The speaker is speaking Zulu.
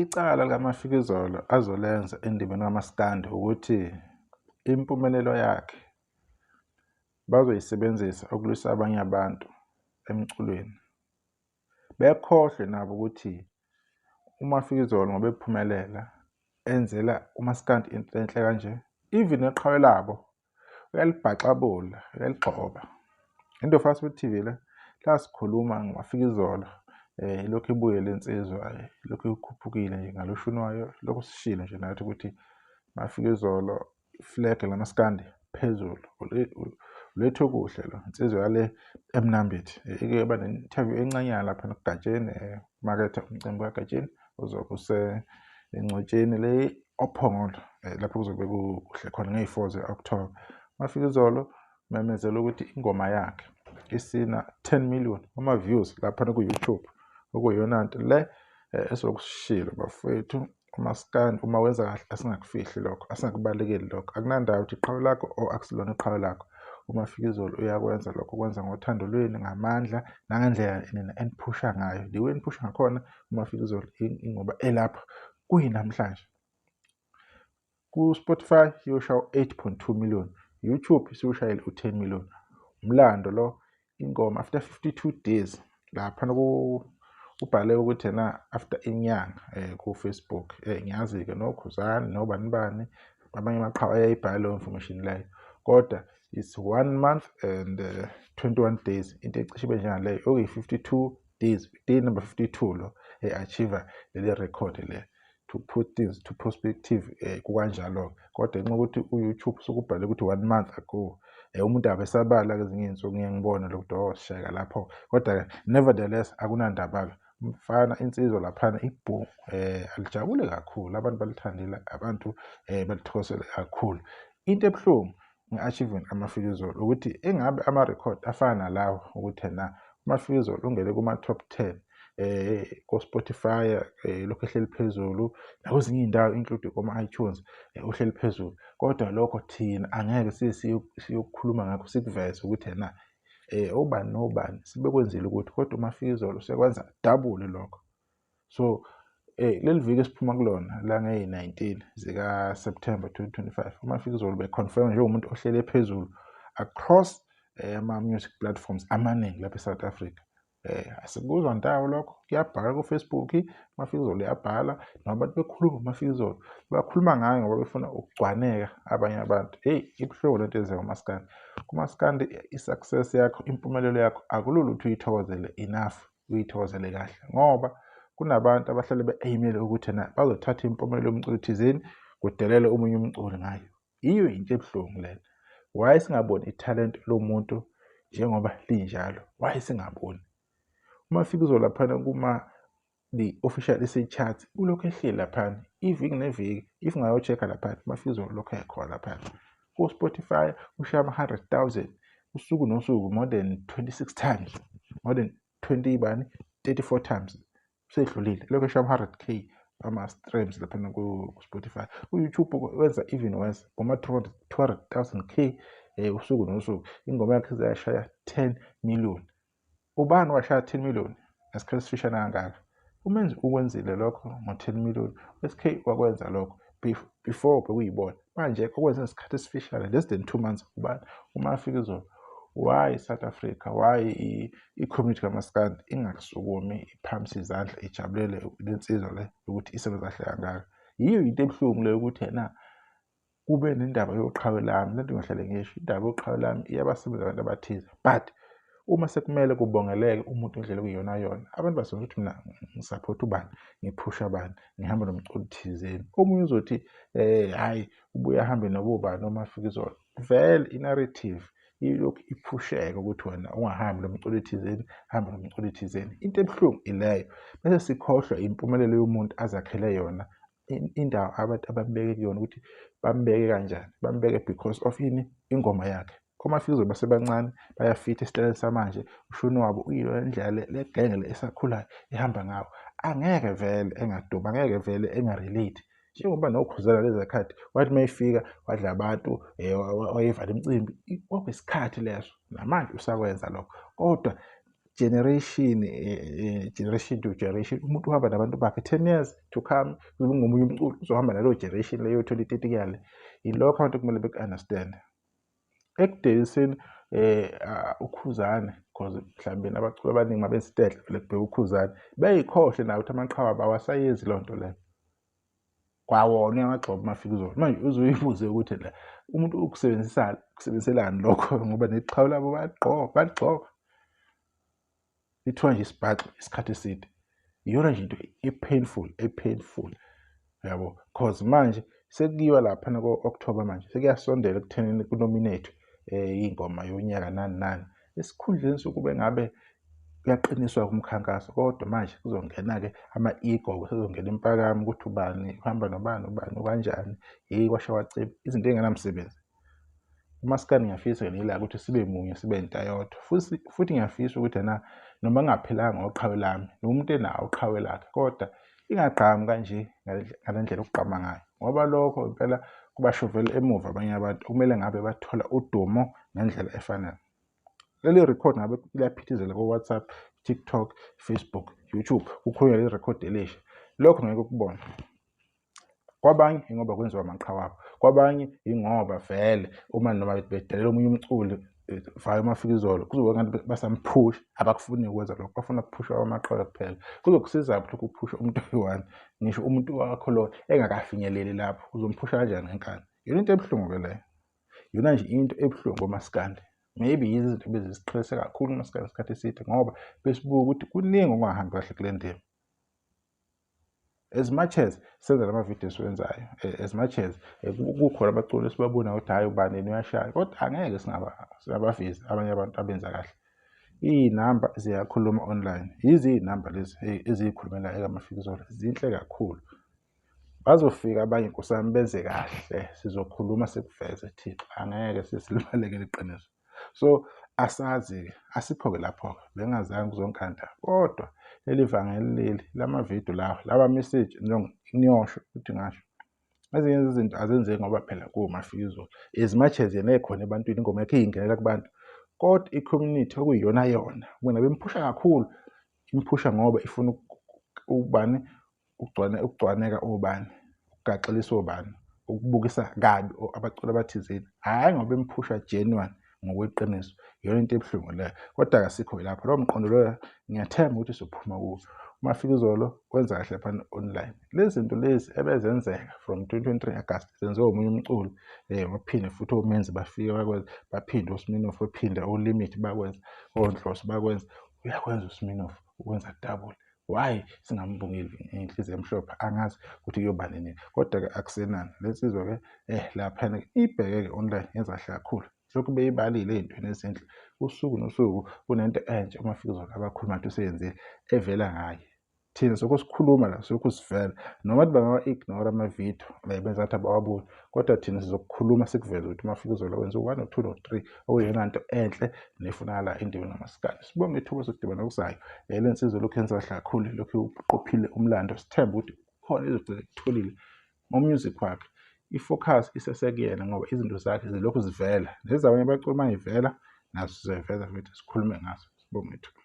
Icala likaMafikizolo azolenza endimeni kamaskandi ukuthi impumelelo yakhe bazoyisebenzisa ukulwisa abanye abantu emculweni. Bekhohlwe nabo ukuthi uMafikizolo ngoba ephumelela enzela umaskandi into enhle kanje, even neqhawe labo uyalibhaxabula, uyaligxoba. Into Fast Food TV le la sikhuluma ngoMafikizolo, ilokhu ibuye le nsizwa, ilokhu ikhuphukile nje ngaloshuni wayo, lokhu sishilo nje nathi ukuthi Mafikizolo iflag lamaskandi phezulu, uletha okuhle lo, insizwa yale eMnambithi. Ike yaba ne-interview encanyana lapha noGatsheni, maketha umcimbi kaGatsheni ozobe usengcwetsheni le oPhongolo, lapho kuzobe kuhle khona ngeyi-4 ze-October. Mafikizolo memezela ukuthi ingoma yakhe isina 10 million ama-views laphana ku-YouTube, okuyiyona nto le esokusishilo bafowethu. Umaskandi uma wenza kahle asingakufihli lokho, asingakubalekeli lokho, akunandawo ukuthi iqhawe lakho or akusilona iqhawe lakho. UMafikizolo uyakwenza lokho, ukwenza ngothando lwenu, ngamandla nangendlela nina eniphusha ngayo. The way eniphusha ngakhona uMafikizolo ingoba elapha kuyinamhlanje. Ku-Spotify iyoshaya u-8.2 million, YouTube isiyoshayela u-10 million. Umlando lo, ingoma after 52 days laphana ubhale ukuthi yena after inyanga ku-Facebook. Ngiyazi-ke noKhuzani nobani bani abanye amaqhawe ayayibhala leyo information leyo, kodwa it's 1 month and 21 days, into ecishe ibe njengaleyo, okuyi-52 days, day number 52 lo e-achieve leli record le. To put things to perspective, kukanjalo-ke, kodwa ngenxa yokuthi u-YouTube sukubhale ukuthi 1 month ago, umuntu abesabala kwezinye iy'nsuku, ngiye ngibone lokhu, oh sishayeka lapho, kodwa-ke nevertheless akunandaba-ke. Umfana insizwa laphana ibhungu, alijabule kakhulu, abantu balithandile, abantu balithokozele kakhulu. Into ebuhlungu nge-achievement kaMafikizolo ukuthi engabe ama-record afana nalawo, ukuthi ena uMafikizolo ungene kuma-top 10 ko-Spotify, lokhu ehleli phezulu, nakwezinye iy'ndawo include koma-iTunes, uhleli phezulu, kodwa lokho thina angeke siyokukhuluma ngakho, sikuveze ukuthi ena obani nobani sebekwenzile ukuthi, kodwa uMafikizolo sekwenza double lokho. So leli viki esiphuma kulona la ngeyi-19 zika-September 2025, uMafikizolo beconfirm njengomuntu ohlele phezulu across ama-music platforms amaningi lapha e-South Africa. Asikuzwa ndawo lokho, kuyabhala ku-Facebook, uMafikizolo uyabhala, noma abantu bekhuluma uMafikizolo bakhuluma ngayo ngoba befuna ukugcwaneka abanye abantu. Hey, ibuhlungu lento eyenzeka kumaskandi. Kumaskandi i-success yakho, impumelelo yakho akulula ukuthi uyithokozele enough, uyithokozele kahle, ngoba kunabantu abahlale be-aimele ukuthi na bazothatha impumelelo yomculo thizeni kudelele omunye umculi ngayo. Yiyo into ebuhlungu lena. Why singaboni ithalente lomuntu njengoba linjalo? Why singaboni? UMafikizolo laphana kuma the official SA chart ulokhu ehleli laphana iviki neviki, if ungayo-check-a laphana uMafikizolo lokhu ekhona laphana ku-Spotify, ushaya ama-100,000 usuku nosuku, more than 26 times, more than 20 bani 34 times sedlulile, lokhu eshaya ama-100K ama-streams laphana ku-Spotify. Ku-YouTube wenza even worse, ngoma 200,000 K usuku nosuku. Ingoma yakhe izayashaya 10 million. Ubani washaya 10 million ngesikhathi esifishane kangaka? Umenzi ukwenzile lokho ngo-10 million, SK wakwenza lokho before bekuyibona, manje okwenze ngesikhathi esifishane, less than 2 months, ubani? UMafikizolo. Why South Africa, why i-community kamaskandi ingasukumi iphamise izandla ijabulele lensizwa le ukuthi isebenza kahle kangaka? Yiyo into ebuhlungu leyo, ukuthi yena kube nendaba yoqhawe lami. Lento ngihlale ngisho, indaba yoqhawe lami iyabasebenza abantu abathize, but uma sekumele kubongeleke umuntu indlela okuyiyona yona, abantu basenza ukuthi mina ngisupport ubani, ngiphusha bani, ngihamba nomculo thizeni. Omunye uzothi hhayi, ubuye ahambe nobobani oMafikizolo. Vele i-narrative ilokhu iphusheka ukuthi wena ungahambi nomculo thizeni, hamba nomculo thizeni. Into ebuhlungu ileyo, bese sikhohlwa impumelelo yomuntu azakhele yona, indawo abantu abambeke kuyona, ukuthi bambeke kanjani, bambeke because of ini? Ingoma yakhe. OMafikizolo basebancane, bayafitha esitayeleni samanje, ushuni wabo uyiyona ndlela le genge le esakhulayo ihamba ngawo. Angeke vele engadumi, angeke vele enga-relate, njengoba noKhuzani lezi khathi wathi uma efika wadla abantu, wayevala imicimbi, kwakuyisikhathi leso, namanje usakwenza lokho, kodwa Generation generation to generation, umuntu uhamba nabantu bakhe. 10 years to come kuzobe kungomunye umculo, uzohamba naleyo generation leyo 2030 kuyale. Yilokho abantu kumele beku-understand ekudayiseni uKhuzane, because mhlawumbe nabaculi abaningi mabesitehle vele kubheka uKhuzane, beyikhohle nayo ukuthi amaqhawe abawasayenzi leyo nto leyo. Kwawona uyawagxoba uMafikizolo. Manje uze uyibuze ukuthi la umuntu ukusebenzisa kusebenziselani lokho, ngoba neqhawe labo bayagqoka, baligxoba lithiwa nje isibhaxu isikhathi eside. Iyona nje into e-painful, e-painful, yabo, cause manje sekuyiwa laphana ko-October, manje sekuyasondela ekuthenini kunominate ingoma yonyaka nani nani, esikhundleni sokube ngabe kuyaqiniswa umkhankaso. Kodwa manje kuzongena-ke ama-ego, sezongena impakamo ukuthi ubani uhamba nobani, ubani ukanjani, yeyi kwasha kwacima, izinto ey'ngenamsebenzi. UMaskandi ngiyafisa ngelaka ukuthi sibe munye, sibe into eyodwa. Futhi ngiyafisa ukuthi ena noma ngingaphelanga ngoqhawe lami, noma umuntu enawo uqhawe lakhe, kodwa ingagqami kanje ngale ndlela okugqama ngayo, ngoba lokho impela kubashovela emuva abanye abantu okumele ngabe bathola udumo ngendlela efanele. Leli record ngabe liyaphithizela ko-WhatsApp, TikTok, Facebook, YouTube, kukhulunywa leli record elisha. Lokho ngeke ukubone. Kwabanye ingoba kwenziwa amaqhawe abo, kwabanye ingoba vele uma noma bedelela omunye umculi via uMafikizolo kuzobe ngathi basamphusha. Abakufuni ukwenza lokho, bafuna ukuphusha amaqhawe kuphela. Kuzokusiza ukuthi ukuphusha umuntu oyi-one, ngisho umuntu wakho lo engakafinyeleli lapho, uzomphusha kanjani ngenkani? Yona into ebuhlungu-ke leyo, iyona nje into ebuhlungu komaskandi. Maybe yizo izinto ebezisiqhelise kakhulu umaskandi isikhathi eside, ngoba besibuka ukuthi kuningi okungahambi kahle kule ndima. As much as senza lama video esiwenzayo, as much as kukhona abaculi esibabona ukuthi hhayi ubani yena uyashaya, kodwa angeke singabavezi abanye abantu abenza kahle. Iy'namba ziyakhuluma online, yizi iy'namba lezi eziyikhulumela ekaMafikizolo, zinhle kakhulu. Bazofika abanye nkosi yami benze kahle, sizokhuluma sikuveze Thixo, angeke sesilibalekele iqiniso. So asazi-ke, asikho-ke lapho-ke, bengingazange kuzonkanta, kodwa leli vangeli leli lamavidiyo lawa, lawa message niyosho ukuthi ngasho. Ezinye izinto azenzeki ngoba phela kuwuMafikizolo, as much as yena ekhona ebantwini, ingoma yakhe iyingenela kubantu, kodwa i-community okuyiyona yona bona bemphusha kakhulu, imphusha ngoba ifuna ubani ukugcwaneka obani, ukugaxelisa obani, ukubukisa kabi abaculi abathizeni, hhayi ngoba emphusha genuine ngokweqiniso. Iyona into ebuhlungu leyo, kodwa asikho lapho. Lowo mqondo loyo ngiyathemba ukuthi sizophuma kuwo. UMafikizolo wenza kahle laphana online. Lezi zinto lezi ebezenzeka from 2023 August zenziwa omunye umculi, waphinde futhi oMenzi bafike bakwenza, baphinde oSminoff, baphinde oLimit bakwenza, oNhloso bakwenza. Uyakwenza uSminoff, ukwenza double. Why singambongeli ngenhliziyo emhlophe? Angazi ukuthi kuyoba nini, kodwa-ke akusenani. Le nsizwa-ke laphana ibheke-ke online, yenza kahle kakhulu. Lokhu beyibalile ey'ntweni ezinhle, usuku nosuku kunento entsha uMafikizolo abakhuluma ngathi useyenzile evela ngaye. Thina sokhu sikhuluma la, sokhu sivela, noma bangawa-ignore amavidiyo benza ngathi abawaboni, kodwa thina sizokukhuluma sikuveze ukuthi uMafikizolo wenze u-one, no-two, no-three, okuyiyona nto enhle nefunakala endimeni kamaskandi. Sibonge ithuba, sokudibana okuzayo. Le nsizwa lokhu yenza kahle kakhulu, lokhu uqophile umlando, sithembe ukuthi khona izogcina ikutholile ngomusic wakhe. I-focus isesekuyena ngoba izinto zakhe zilokhu zivela, nezabanye abaculi uma ivela nazo sizayiveza futhi sikhulume ngazo. Sibonge ithuba.